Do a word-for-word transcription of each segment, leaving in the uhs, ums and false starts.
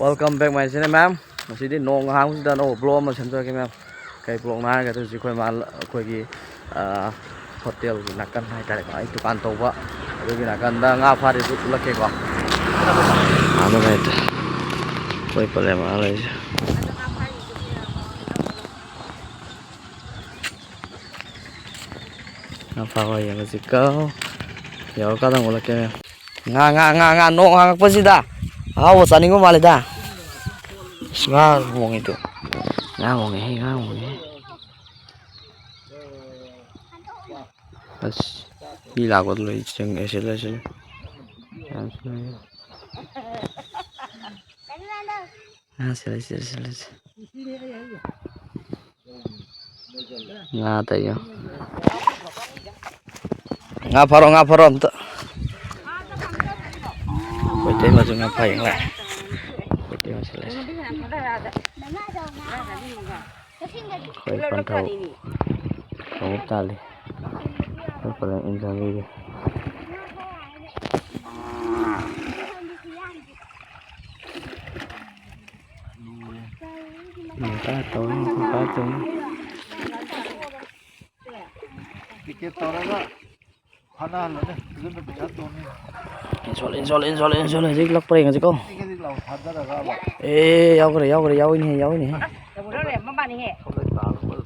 Welcome back my channel, ma'am. ꯉꯁꯤꯗꯤ ꯅꯣꯡ ꯍꯥꯡꯕꯁꯤꯗ ꯑꯅꯧꯕ vlog ꯑꯃ ꯁꯦꯝꯖꯔꯛꯀꯦ, ma'am꯫ ꯀꯩ vlogꯅꯣ ꯍꯥꯏꯔꯒꯗꯤ ꯍꯧꯖꯤꯛ ꯑꯩꯈꯣꯏ ꯃꯥ-, ꯑꯩꯈꯣꯏꯒꯤ, ꯑ, ꯍꯣꯇꯦꯜꯒꯤ ꯅꯥꯀꯟ ꯍꯥꯏꯇꯥꯔꯦꯀꯣ, ꯑꯩ ꯗꯨꯀꯥꯟ ꯇꯧꯕ, ꯑꯗꯨꯒꯤ ꯅꯥꯀꯟꯗ ꯉꯥ ꯐꯥꯔꯤꯁꯨ ꯎꯠꯂꯛꯀꯦꯀꯣ꯫ ꯑꯥꯗ ꯂꯩꯇꯦ꯫ ꯑꯩꯈꯣꯏ ꯄꯂꯦꯝ ꯑꯥ ꯂꯩꯁꯦ꯫ ꯉꯥ ꯐꯥꯕ ꯌꯦꯡꯉꯁꯤꯀꯣ꯫ ꯌꯧꯔꯀꯥꯟꯗ ꯑꯃꯨꯛ ꯎꯠꯂꯛꯀꯦ꯫ ꯉꯥ, ꯉꯥ, ꯉꯥ, ꯉꯥ, ꯅꯣꯡ ꯍꯥꯡꯉꯛꯄꯁꯤꯗ ꯑꯍꯥꯎꯕ ꯆꯥꯅꯤꯡꯕ ꯃꯥꯜꯂꯤꯗ꯫ ꯑꯁ, ꯉꯥ ꯃꯣꯡꯉꯤꯗꯣ꯫ ꯉꯥ ꯃꯣꯡꯉꯦꯍꯦ, ꯉꯥ ꯃꯣꯡꯉꯦꯍꯦ꯫ ꯑꯁ, ꯃꯤ ꯂꯥꯛꯄꯗꯣ ꯂꯣꯏ ꯆꯪꯉꯛꯑꯦ, ꯁꯤꯂꯦ, ꯁꯤꯂꯦ꯫ ꯌꯥꯝ ꯁꯤꯂꯦ꯫ ꯑꯥ, ꯁꯤꯂꯦ, ꯁꯤꯂꯦ, ꯁꯤꯂꯦ, ꯁꯤꯂꯦ꯫ ꯉꯥ ꯇꯥꯏꯌꯣ꯫ ꯉꯥ ꯐꯥꯔꯣ, ꯉꯥ ꯐꯥꯔꯣ ꯑꯝꯇ꯫ ꯑꯩꯈꯣꯏ ꯏꯇꯩꯃꯁꯨ ꯉꯥ ꯐꯥ ꯌꯦꯡ ꯂꯥꯛꯑꯦ꯫ ꯑꯩꯈꯣꯏ ꯏꯇꯩꯃꯁꯨ ꯂꯩꯔꯦ꯫ ꯑꯩꯈꯣꯏ ꯄꯟꯊꯧ ꯈꯣꯡꯎꯞ ꯇꯥꯜꯂꯤ꯫ ꯑꯩꯈꯣꯏ ꯄꯂꯦꯝ ꯏꯟꯖꯟꯕꯤꯒꯦ꯫ ꯅꯣꯡ ꯇꯥ ꯇꯧꯔꯤ, ꯅꯣꯡ ꯇꯥ ꯇꯧꯔꯤ꯫ ꯇꯤꯀꯦꯠ ꯇꯧꯔꯒ ꯐꯥꯅꯍꯜꯂꯅꯤ꯫ ꯐꯤꯖꯟꯗ ꯄꯩꯁꯥ ꯇꯣꯡꯅꯤ꯫ ꯏꯟꯁꯣꯜ, ꯏꯟꯁꯣꯜ, ꯏꯟꯁꯣꯜ, ꯏꯟꯁꯣꯜ, ꯍꯧꯖꯤꯛ ꯂꯛꯄ꯭ꯔꯥ ꯌꯦꯡꯉꯁꯤꯀꯣ꯫ ꯇꯤꯛ ꯇꯤꯛ ꯂꯥꯎ ꯊꯥꯗꯔꯒꯕ꯫ ꯑꯦ, ꯌꯥꯎꯈ꯭ꯔꯦ, ꯌꯥꯎꯈ꯭ꯔꯦ, ꯌꯥꯎꯏꯅꯦꯍꯦ, ꯌꯥꯎꯏꯅꯦꯍꯦ꯫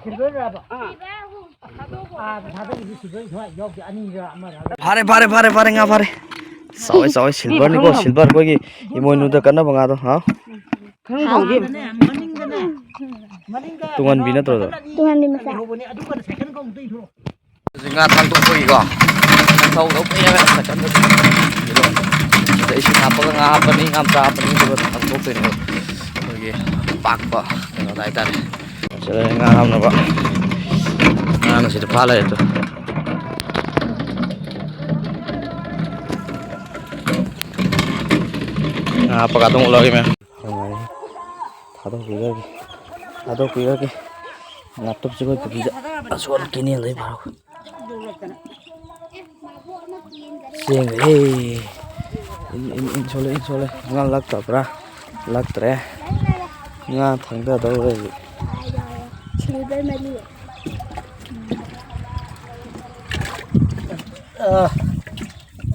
ꯁꯤꯜꯚꯔꯔꯕ? ꯑꯥ꯫ ꯑꯥ, ꯊꯥꯗꯔꯤꯗꯨ ꯁꯤꯜꯚꯔ ꯁꯨꯃꯥꯏ ꯌꯥꯎꯗꯦ, ꯑꯅꯤꯔ ꯑꯃꯔ꯫ ꯐꯥꯔꯦ, ꯐꯥꯔꯦ, ꯐꯥꯔꯦ, ꯐꯥꯔꯦ, ꯉꯥ ꯐꯥꯔꯦ꯫ ꯆꯥꯎꯋꯦ, ꯆꯥꯎꯋꯦ, ꯁꯤꯜꯚꯔꯅꯤꯀꯣ, ꯁꯤꯜꯚꯔ ꯑꯩꯈꯣꯏꯒꯤ ꯏꯃꯣꯏꯅꯨꯗ ꯀꯟꯅꯕ ꯉꯥꯗꯣ, ꯍꯥꯎ꯫ ꯃꯅꯤꯡꯗꯅꯦ, ꯃꯅꯤꯡꯗꯅꯦ, ꯃꯅꯤꯡꯗ ꯇꯨꯡꯍꯟꯕꯤ ꯀꯩꯅꯣ ꯅꯠꯇ꯭ꯔꯣ ꯑꯗꯣ? ꯕꯇꯟ ꯑꯅꯤ ꯇꯨꯡꯍꯟꯕꯤ ꯃꯆꯥ꯫ ꯂꯩꯍꯧꯕꯅꯦ, ꯑꯗꯨꯒ ꯁꯥꯏꯀꯜ ꯀꯧꯗꯣꯏꯗ꯭ꯔꯣ? ꯍꯧꯖꯤꯛ ꯉꯥ ꯊꯥꯡꯗꯣꯛꯄꯒꯤꯀꯣ, ꯊꯧꯗꯧ ꯀꯨꯏꯔꯦ ꯁꯥꯏꯀꯜꯗ꯫ ꯑꯗ ꯏꯁꯤꯡ ꯍꯥꯞꯄꯒ ꯉꯥ ꯍꯥꯞꯄꯅꯤ, ꯉꯥ ꯃꯆꯥ ꯍꯥꯞꯄꯅꯤ, ꯑꯗꯨꯒ ꯊꯥꯡꯗꯣꯛꯇꯣꯏꯅꯦꯕ꯫ ꯑꯩꯈꯣꯏꯒꯤ ꯄꯥꯛꯄ ꯀꯩꯅꯣꯗ ꯍꯥꯏꯇꯥꯔꯦ꯫ ꯁꯤꯗ ꯉꯥ ꯍꯥꯞꯅꯕ꯫ ꯉꯥꯅ ꯁꯤꯗ ꯐꯥ ꯂꯩꯔꯦ ꯇꯨ꯫ ꯉꯥ ꯍꯥꯞꯄꯒ ꯑꯗꯨꯝ ꯎꯠꯂꯛꯑꯒꯦ ꯃꯌꯥꯝ꯫ ꯊꯥꯗꯣꯛꯄꯤꯔꯒꯦ꯫ ꯊꯥꯗꯣꯛꯄꯤꯔꯒꯦ꯫ ꯉꯥꯇꯨꯞꯁꯦ ꯑꯩꯈꯣꯏ ꯄꯨꯈ꯭ꯔꯤꯗ ꯑꯁꯣꯟ ꯀꯦꯅꯦꯜꯗꯩ ꯐꯥꯔꯛꯄ꯫ ꯆꯦꯟꯈ꯭ꯔꯦ꯫ ꯏꯟ, ꯏꯟ, ꯏꯟ ꯁꯣꯜꯂꯦ, ꯏꯟ ꯁꯣꯜꯂꯦ꯫ ꯉꯥ ꯂꯛꯇꯕ꯭ꯔꯥ? ꯂꯛꯇ꯭ꯔꯦ꯫ ꯉꯥ ꯊꯪꯗꯗꯧꯔꯦ ꯍꯧꯖꯤꯛ꯫ ꯁꯤꯜꯚꯔ ꯃꯔꯤ꯫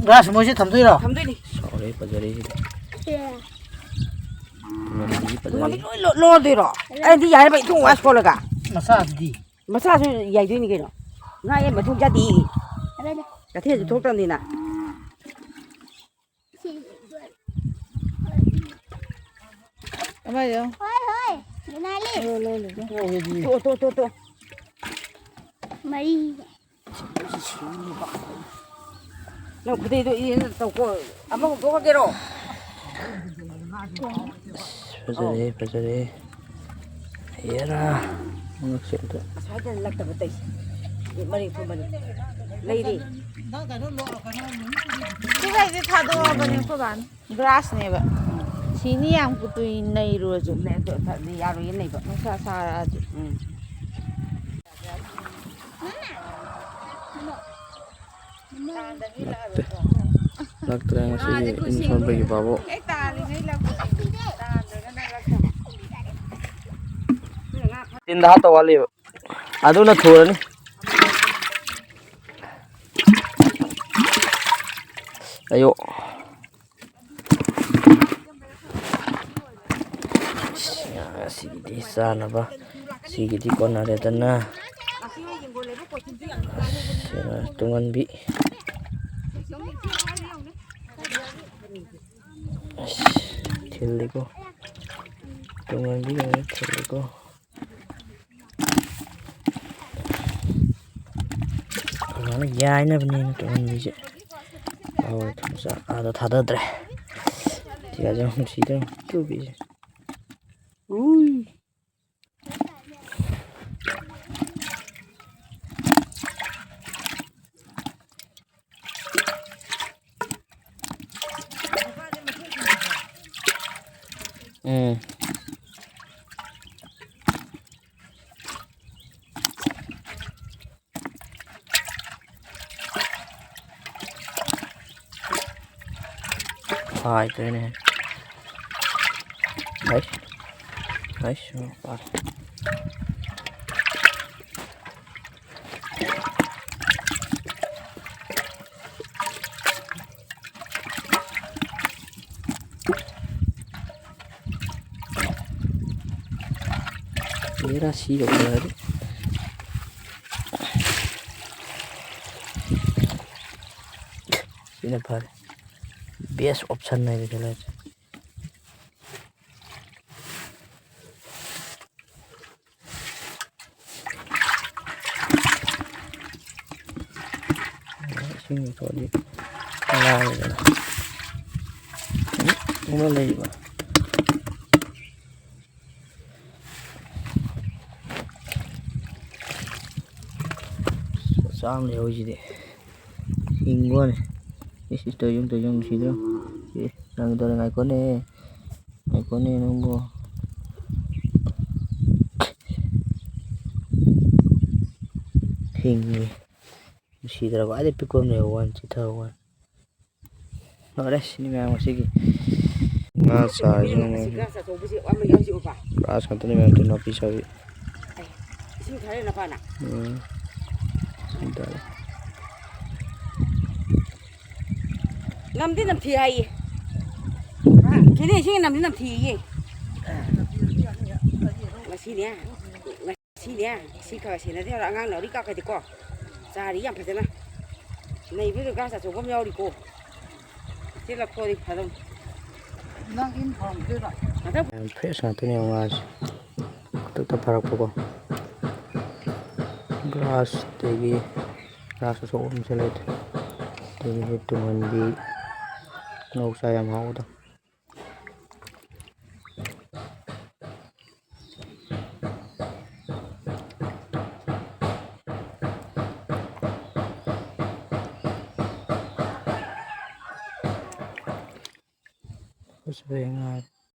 ꯒ꯭ꯔꯥꯁ ꯃꯣꯏꯁꯦ ꯊꯝꯗꯣꯏꯔꯣ? ꯊꯝꯗꯣꯏꯅꯤ꯫ ꯁꯥꯎꯔꯦ, ꯐꯖꯔꯦ ꯁꯤꯗꯤ꯫ ꯁꯦ꯫ ꯃꯔꯤꯗꯤ ꯐꯖꯔꯦ꯫ ꯃꯃꯤꯠ ꯂꯣꯏ ꯂꯣ-, ꯂꯣꯟꯗꯣꯏꯔꯣ? ꯑꯩꯗꯤ ꯌꯥꯔꯦ, ꯏꯊꯨꯡ ꯋꯥ ꯁꯣꯜꯂꯒ꯫ ꯃꯆꯥꯗꯨꯗꯤ? ꯃꯆꯥꯁꯨ ꯌꯥꯏꯗꯣꯏꯅꯤ ꯀꯩꯅꯣ꯫ ꯉꯥ ꯌꯥꯏ ꯃꯇꯨꯡ ꯆꯥꯗꯦ꯫ ꯀꯩꯊꯦꯜꯁꯨ ꯊꯣꯛꯇꯕꯅꯤꯅ꯫ ꯑꯃꯗꯣ꯫ ꯍꯣꯏ, ꯍꯣꯏ, ꯃꯤꯅꯥꯂꯤ꯫ ꯇꯣ, ꯇꯣ, ꯇꯣ, ꯇꯣ꯫ ꯃꯔꯤ꯫ ꯅꯪ ꯈꯨꯗꯩꯗꯣ ꯏ ꯇꯧꯀꯣ꯫ ꯑꯃ ꯍꯨꯟꯗꯣꯛꯈ꯭ꯔꯒꯦꯔꯣ? ꯐꯖꯔꯦ, ꯐꯖꯔꯦ꯫ ꯍꯦꯔꯥ, ꯉꯛꯁꯦ ꯑꯝꯇ꯫ ꯑꯁ꯭ꯋꯥꯏꯗ ꯂꯛꯇꯕ ꯇꯩꯁꯦ꯫ ꯃꯔꯤꯡ ꯊꯣꯡꯕꯅꯤ꯫ ꯂꯩꯔꯤ꯫ ꯁꯤꯈꯩꯁꯦ ꯊꯥꯗꯣꯛꯑꯕꯅꯦ ꯑꯩꯈꯣꯏ ꯕꯥꯅ꯫ ꯒ꯭ꯔꯥꯁꯅꯦꯕ꯫ ꯁꯤꯅꯤ ꯌꯥꯝ ꯀꯨꯇꯨꯏ ꯅꯩꯔꯨꯔꯁꯨ꯫ ꯅꯠꯇ꯭ꯔꯗꯤ ꯌꯥꯔꯣꯏꯌꯦ ꯅꯩꯕ꯫ ꯅꯨꯡꯁꯥ ꯁꯥꯔꯛꯑꯗꯤ꯫ ꯎꯝ꯫ ꯂꯛꯇꯦ꯫ ꯂꯛꯇ꯭ꯔꯦ ꯉꯁꯤꯒꯤ ꯏꯟ ꯁꯣꯟꯕꯒꯤ ꯚꯥꯕꯣꯛ꯫ ꯍꯦꯛ ꯇꯥꯔꯤꯉꯩ ꯂꯛꯄꯁꯤꯡꯗꯣ ꯇꯥꯗ꯭ꯔꯒꯅ ꯂꯛꯇꯕ꯫ ꯇꯤꯟꯗ ꯍꯥꯠꯇꯧ ꯋꯥꯠꯂꯤꯕ꯫ ꯑꯗꯨꯅ ꯊꯨꯔꯅꯤ꯫ ꯑꯌꯣ꯫ ꯉꯁꯤꯒꯤꯗꯤ ꯆꯥꯅꯕ ꯁꯤꯒꯤꯗꯤ ꯀꯣꯟꯅꯔꯦꯗꯅ꯫ ꯁꯤꯅ ꯇꯨꯡꯍꯟꯕꯤ꯫ ꯑꯁ, ꯊꯤꯜꯂꯤꯀꯣ꯫ ꯇꯨꯡꯍꯟꯕꯤ ꯑꯣꯏꯅ ꯊꯤꯜꯂꯤꯀꯣ꯫ ꯑꯗꯨꯃꯥꯏꯅ ꯌꯥꯏꯅꯕꯅꯦꯅ ꯇꯧꯍꯟꯕꯤꯁꯦ꯫ ꯑꯧ, ꯊꯨꯝꯆꯥꯛ ꯑꯥꯗ ꯊꯥꯗꯗ꯭ꯔꯦ꯫ ꯁꯤꯒꯁꯦ ꯌꯥꯝ ꯅꯨꯡꯁꯤꯗ꯭ꯔꯣ? ꯇꯨꯕꯤꯁꯦ꯫ ꯎꯏ꯫ ꯎꯝ꯫ ꯍꯥꯏꯗꯣꯏꯅꯦ꯫ ꯍꯥꯏꯁ, ꯍꯥꯏꯁ, ꯄꯥꯔꯦ꯫ ꯕꯦꯔꯥ ꯁꯤ ꯌꯧꯁꯜꯂꯛꯑꯗꯤ꯫ ꯁꯤꯅ ꯐꯔꯦ꯫ Best option ꯍꯥꯏꯗꯨ ꯁꯤꯅ꯫ ꯏꯁꯤꯡ ꯊꯣꯛꯑꯗꯤ ꯉꯥꯡꯉꯤꯗꯅ꯫ ꯎꯝ, ꯑꯃ ꯂꯩꯕ꯫ ꯃꯆꯥ ꯑꯃ ꯂꯩꯍꯧꯔꯤꯁꯤꯗꯤ꯫ ꯍꯤꯡꯕ ꯋꯥꯅꯤ꯫ ꯏꯁ, ꯏꯁ, ꯇꯧꯔꯤꯁꯦ ꯌꯦꯡꯉꯨ, ꯇꯧꯔꯤꯁꯦ ꯌꯦꯡꯉꯨ, ꯅꯨꯡꯁꯤꯗ꯭ꯔꯣ? ꯑꯦ, ꯅꯪꯒꯤꯗꯣ ꯉꯥꯏꯈꯣꯅꯦ꯫ ꯉꯥꯏꯈꯣꯅꯦ ꯅꯪꯕꯣ꯫ ꯍꯤꯡꯉꯤ꯫ ꯅꯨꯡꯁꯤꯗ꯭ꯔꯕ? ꯑꯗꯩ ꯄꯤꯛꯄ ꯑꯃ ꯂꯩꯍꯧꯕ ꯋꯥꯅꯤ, ꯆꯤꯊꯍꯧꯕ ꯋꯥꯅꯤ꯫ ꯂꯣꯏꯔꯦ, ꯁꯤꯅꯤ ꯃꯌꯥꯝ ꯉꯁꯤꯒꯤ ꯉꯥ ꯆꯥꯔꯤꯁꯤꯅ ꯃꯣꯏ꯫ ꯒ꯭ꯔꯥꯁ ꯑꯆꯧꯕꯁꯤ ꯑꯃ ꯌꯥꯎꯁꯤ ꯎꯕ꯫ ꯒ꯭ꯔꯥꯁ ꯉꯥꯛꯇꯅꯤ ꯃꯌꯥꯝ, ꯇꯨ ꯅꯥꯄꯤ ꯆꯥꯕꯤ꯫ ꯑꯦ, ꯏꯁꯤꯡ ꯊꯥꯔꯦ ꯅꯄꯥꯅ? ꯎꯝ꯫ ꯏꯁꯤꯡ ꯊꯥꯔꯦ꯫ ꯅꯝꯗꯤ ꯅꯝꯊꯤ ꯍꯥꯏꯌꯦ꯫ ꯀꯦꯅꯦ ꯏꯁꯤꯡ ꯅꯝꯗꯤ ꯅꯝꯊꯤꯌꯦ꯫ ꯉꯁꯤꯅꯦ꯫ ꯁꯤꯅꯦ, ꯁꯤ ꯈꯔ ꯁꯦꯟꯅꯗ ꯌꯥꯔꯣꯏ꯫ ꯑꯉꯥꯡ ꯅꯥꯎꯔꯤ ꯀꯥꯞꯈ꯭ꯔꯗꯤꯀꯣ, ꯆꯥꯔꯤ ꯌꯥꯝ ꯐꯖꯅ꯫ ꯅꯩꯕꯗꯨꯗ ꯒ꯭ꯔꯥꯁ ꯑꯆꯧꯕ ꯑꯃ ꯌꯥꯎꯔꯤꯀꯣ꯫ ꯁꯤ ꯂꯧꯊꯣꯛꯑꯗꯤ ꯐꯗꯧꯅꯤ꯫ ꯅꯪ ꯏꯟ ꯐꯪꯗꯣꯏꯔꯣ? ꯃꯊꯪ ꯌꯥꯝ fresh ꯉꯥꯛꯇꯅꯦ ꯉꯥꯁꯦ꯫ ꯈꯨꯗꯛꯇ ꯐꯥꯔꯛꯄꯀꯣ꯫ ꯒ꯭ꯔꯥꯁ, ꯑꯗꯒꯤ ꯒ꯭ꯔꯥꯁ ꯑꯆꯧꯕ ꯑꯃꯁꯨ ꯂꯩꯇ꯭ꯔꯦ꯫ ꯑꯗꯒꯤ ꯇꯨꯡꯍꯟꯕꯤ, ꯉꯧ ꯆꯥ ꯌꯥꯝ ꯍꯥꯎꯕꯗꯣ꯫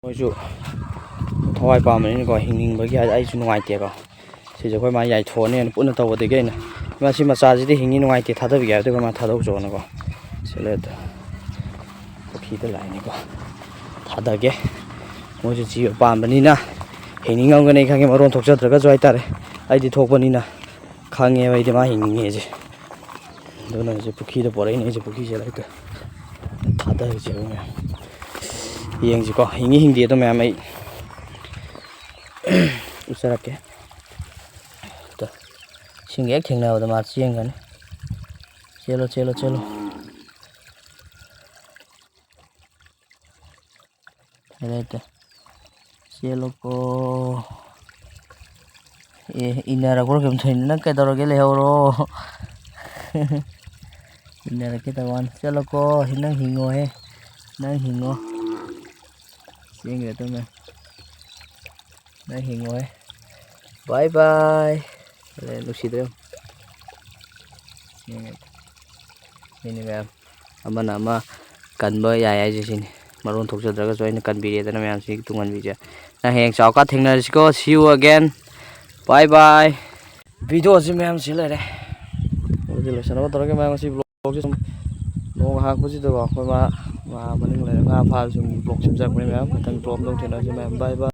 ꯃꯣꯏꯁꯨ ꯊꯋꯥꯏ ꯄꯥꯝꯕꯅꯤꯅꯀꯣ, ꯍꯤꯡꯅꯤꯡꯕꯒꯤ ꯍꯥꯏ-, ꯑꯩꯁꯨ ꯅꯨꯡꯉꯥꯏꯇꯦꯀꯣ꯫ ꯁꯤꯁꯦ ꯑꯩꯈꯣꯏ ꯃꯥ ꯌꯥꯏꯊꯣꯛꯑꯅꯦꯅ ꯄꯨꯟꯅ ꯇꯧꯕꯗꯒꯤ ꯑꯩꯅ, "ꯃꯁꯤ ꯃꯆꯥꯁꯤꯗꯤ ꯍꯤꯡꯉꯤ, ꯅꯨꯡꯉꯥꯏꯇꯦ, ꯊꯥꯗꯕꯤꯒꯦ" ꯍꯥꯏꯕꯗꯨꯒꯤ ꯃꯥ ꯊꯥꯗꯣꯛꯆꯧꯅꯀꯣ꯫ ꯁꯤ ꯂꯩꯔꯦ꯫ ꯄꯨꯈ꯭ꯔꯤꯗ ꯂꯥꯛꯏꯅꯤꯀꯣ꯫ ꯊꯥꯗꯒꯦ꯫ ꯃꯣꯏꯁꯨ ꯖꯤꯕ ꯄꯥꯝꯕꯅꯤꯅ ꯍꯤꯡꯅꯤꯡꯉꯝꯒꯅꯤ ꯑꯩ ꯈꯪꯉꯦ, ꯃꯔꯣꯟ ꯊꯣꯛꯆꯗ꯭ꯔꯒꯁꯨ ꯍꯥꯏꯇꯥꯔꯦ꯫ ꯑꯩꯗꯤ ꯊꯣꯛꯄꯅꯤꯅ ꯈꯪꯉꯦꯕ ꯑꯩꯗꯤ ꯃꯥ ꯍꯤꯡꯅꯤꯡꯉꯦꯁꯦ꯫ ꯑꯗꯨꯅ ꯍꯧꯖꯤꯛ ꯄꯨꯈ꯭ꯔꯤꯗ ꯄꯣꯔꯛꯏꯅꯦ ꯑꯩꯁꯦ, ꯄꯨꯈ꯭ꯔꯤꯁꯦ ꯂꯣꯏꯇ ꯊꯥꯗꯔꯤꯁꯦ ꯃꯌꯥꯝ꯫ ꯌꯦꯡꯁꯤꯀꯣ, ꯍꯤꯡꯉꯤ ꯍꯤꯡꯗꯦ ꯑꯗꯣ ꯃꯌꯥꯝ ꯑꯩ ꯎꯠꯆꯔꯛꯀꯦ꯫ ꯇꯣ, ꯏꯁꯤꯡꯒ ꯍꯦꯛ ꯊꯦꯡꯅꯕꯗ ꯃꯥ ꯆꯦꯟꯒꯅꯤ꯫ ꯆꯦꯜꯂꯣ, ꯆꯦꯜꯂꯣ, ꯆꯦꯜꯂꯣ꯫ ꯂꯩꯇꯦ, ꯂꯩꯇꯦ꯫ ꯆꯦꯜꯂꯣꯀꯣ꯫ ꯑꯦ, ꯏꯟꯅꯔꯛꯄ꯭ꯔꯣ ꯀꯩꯅꯣꯝ ꯇꯧꯏꯅꯦ꯫ ꯅꯪ ꯀꯩꯗꯧꯔꯒꯦ? ꯂꯩꯍꯧꯔꯣ꯫ ꯏꯟꯅꯔꯛꯀꯦ ꯇꯧꯕ ꯋꯥꯅꯤ꯫ ꯆꯠꯂꯣꯀꯣ꯫ ꯅꯪ ꯍꯤꯡꯉꯣꯍꯦ꯫ ꯅꯪ ꯍꯤꯡꯉꯣ꯫ ꯆꯦꯟꯈ꯭ꯔꯦ ꯇꯨꯃꯤꯟ꯫ ꯅꯪ ꯍꯤꯡꯉꯣꯍꯦ꯫ Bye bye꯫ ꯑꯦ, ꯅꯨꯡꯁꯤꯗ꯭ꯔꯦ꯫ ꯆꯦꯟꯈ꯭ꯔꯦ꯫ ꯁꯤꯅꯤ ꯃꯌꯥꯝ꯫ ꯑꯃꯅ ꯑꯃ ꯀꯟꯕ ꯌꯥꯏ ꯍꯥꯏꯁꯦ ꯁꯤꯅꯤ꯫ ꯃꯔꯣꯟ ꯊꯣꯛꯆꯗ꯭ꯔꯒꯁꯨ ꯑꯩꯅ ꯀꯟꯕꯤꯔꯦꯗꯅ ꯃꯌꯥꯝꯁꯤ ꯇꯨꯡꯍꯟꯕꯤꯁꯦ꯫ ꯅꯪ ꯍꯌꯦꯡ ꯆꯥꯎꯀꯥꯟ ꯊꯦꯡꯅꯔꯁꯤꯀꯣ꯫ See you again꯫ Bye bye꯫ Video ꯁꯤ ꯃꯌꯥꯝ ꯁꯤ ꯂꯩꯔꯦ꯫ ꯑꯗꯨꯗꯤ ꯂꯣꯏꯁꯤꯟꯅꯕ ꯇꯧꯔꯒꯦ ꯃꯌꯥꯝ꯫ ꯉꯁꯤ vlog ꯁꯦ ꯁꯨꯝ ꯅꯣꯡ ꯍꯥꯡꯕꯁꯤꯗꯀꯣ ꯑꯩꯈꯣꯏ ꯃꯥ, ꯃꯥ ꯃꯅꯤꯡ ꯂꯩꯔꯦ, ꯉꯥ ꯐꯥꯕ ꯁꯨꯝ vlog ꯁꯦꯝꯖꯔꯛꯄꯅꯦ ꯃꯌꯥꯝ꯫ ꯃꯊꯪ vlog ꯑꯃꯗ ꯑꯃꯨꯛ ꯊꯦꯡꯅꯔꯁꯤ ꯃꯌꯥꯝ꯫ Bye bye꯫